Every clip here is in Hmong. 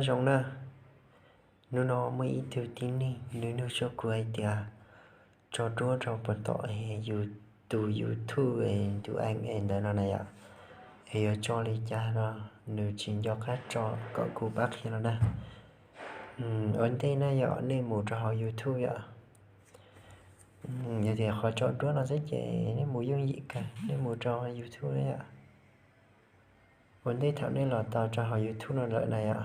Zoo na, hnub no muaj ib tug tib neeg nws nug rau kuv hais tias tso duab rau puas tom yus tus YouTube, tus eem ntawd no na yom, es yuav tso li cas no, nws tsis nco qab tso kom kuv pab qhia no na. Ua ntej na yom, nej mus rau hauv YouTube yom. Yog tias qhov tso duab no xwb ces nej mus yooj yim kawg, nej mus rau YouTube na yom. Ua ntej thaum nej los tau rau hauv YouTube no lawm na yom,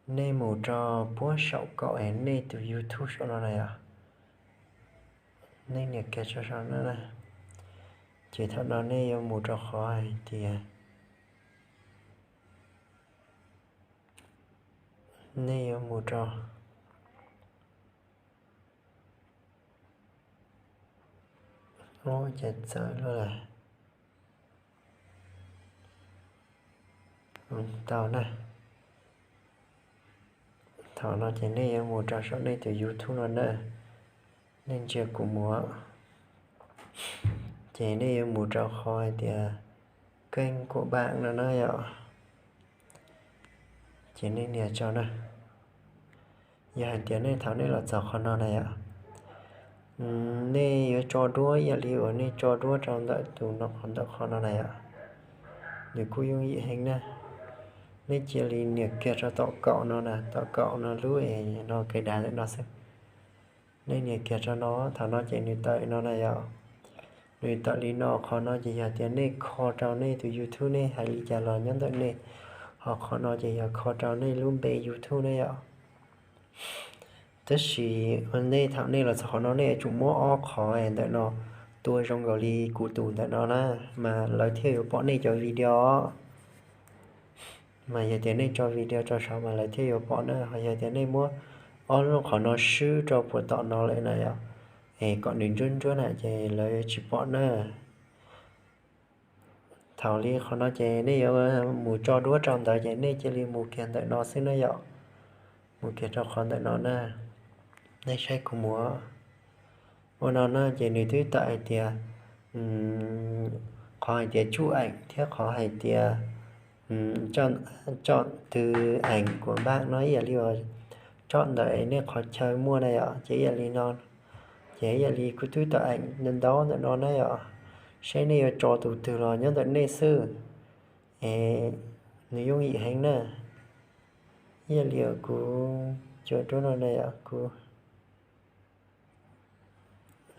nej mus rau puab saum kaum es nej tus YouTube saum no na yom. Nej nias kiag rau saum no na, ces thaum no nej yuav mus rau qhov hais tias, nej yuav mus rau, ua cas txawv luaj lawm. Tau na. Thaum no ces nej yuav mus rau saum nej tus YouTube no na. Nej ntsia kuv mus, ces nej yuav mus rau qhov hais tias keeb kuam npaj no na yom. Ces nej nias tso na. Yog hais tias nej thaum nej los txog qhov no na yom, nej yuav tso duab ib yam li uas nej tso duab rau ntawm tus no, qhov ntawm qhov no na yom. Nws kuj yooj yim heev na. Nej cia li nias kiag rau tom kaum no na, tom kaum no lub es no kev dav ntawm no xwb. Nej nias kiag rau no, thaum no ces nws tawm no na yom. Nws tawm li no, qhov no ces yog tias nej kho rau nej tus YouTube, nej hais li cas los nyob ntawm nej. Ho qhov no ces yog kho rau nej lub npe YouTube na yom. Tab sis nej thaum nej los txog qhov no nej yuav tsum muab ob qhov ntawm no tua zoo nkaus li kuv tus ntawm no na, mas lawv thiaj yuav pom nej cov video. Mas yog tias nej tso video rau saud mas lawv thiaj yuav pom na. Ho yog tias nej muab ob lub qhov no swb rau puag tom no lawm na yom, es kom nws ntsuab ntsuab na ces lawv yuav tsis pom na. Thaum li qhov no ces nej yuav mus tso duab rau ntawd ces nej cia li mus kiag ntawm no xwb na yom. Mus kiag rau qhov ntawm no na. Nej saib kuv mus. Ua no na ces nws twb tawm hais tias, qhov hais tias tsuj eem thiab qhov hais tias tso tw eem kuas npaj no ib yam li uas tso ntawm nej qhov chaw muaj na yom, ces ib yam li no. Ces ib yam li kuv twb tawm eem ntau ntau ntawm no na yom. Saib nej yuav tso tus twg los nyob ntawm nej xwb, es nws yooj yim heev na. Ib yam li uas kuv cov duab no na yom, kuv,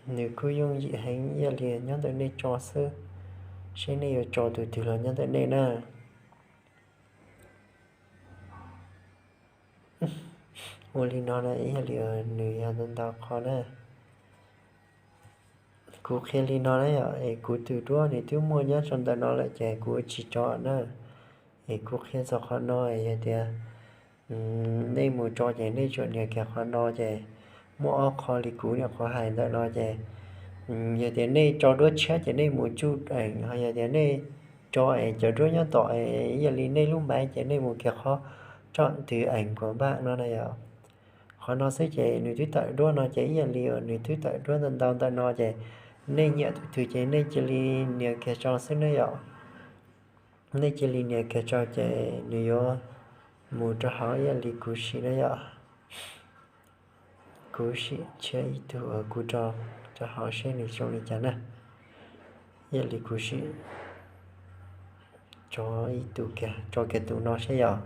nws kuj yooj yim heev, ib yam li nyob ntawm nej tso xwb. Saib nej yuav tso tus twg los nyob ntawm nej na. Ua li no na, ib yam li nws yog ntau ntau qhov na. Kuv qhia li no na yom, es kuv tus duab nws twb muaj nyob rau ntawm no lawm ces kuv tsis tso na. Es kuv qhia txog qhov no es yog tias nej mus tso ces nej tsuas nias kiag qhov no ces muaj ob qho li kuv niam qhuav hais ntawm no ces yog tias nej tso duab tshiab ces nej mus tsuj eem, ho yog tias nej tso es cov duab nyob tom es ib yam li nej lub maiv ces nej mus kiag qhov tso tw eem kuas npaj no na yom. Qhov no xwb ces nws twb tawm duab no ces ib yam li uas nws twb tawm duab ntau ntau ntawm no ces nej nyiam tus twg ces nej cia li nias kiag tso xwb na yom. Nej cia li nias kiag tso ces nws yuav mus rau hauv ib yam li kuv sim na yom. Kuv sim tshiab ib tug uas kuv rau hauv seb nws zoo li cas na. Ib yam li kuv sim tso ib tug kiag, tso kiag tus no seb yom.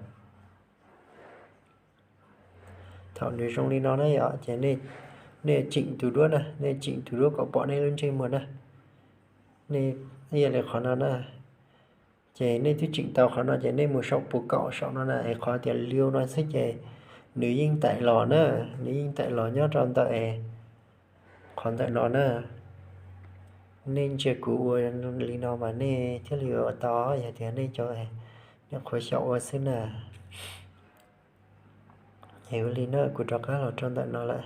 Thaum nws zoo li no na yom, ces nej tseem tus duab na, nej tseem tus duab kom pom nej lub ntsej muag na. Nej ib yam li qhov no na, ces nej twb tseem tau qhov no ces nej mus saum puas kaum saum no na, es qhov tias liu no xwb ces nws yeej taim los na, nws yeej taim los nyob rau ntawm es qhov ntawm no na. Nej ntsia kuv ua li no mas nej thiaj li ua tau, yog tias nej cov nyuam qhuav xyaum ua xwb na. Es ua li na, kuv rov qab los rau ntawm no lawm.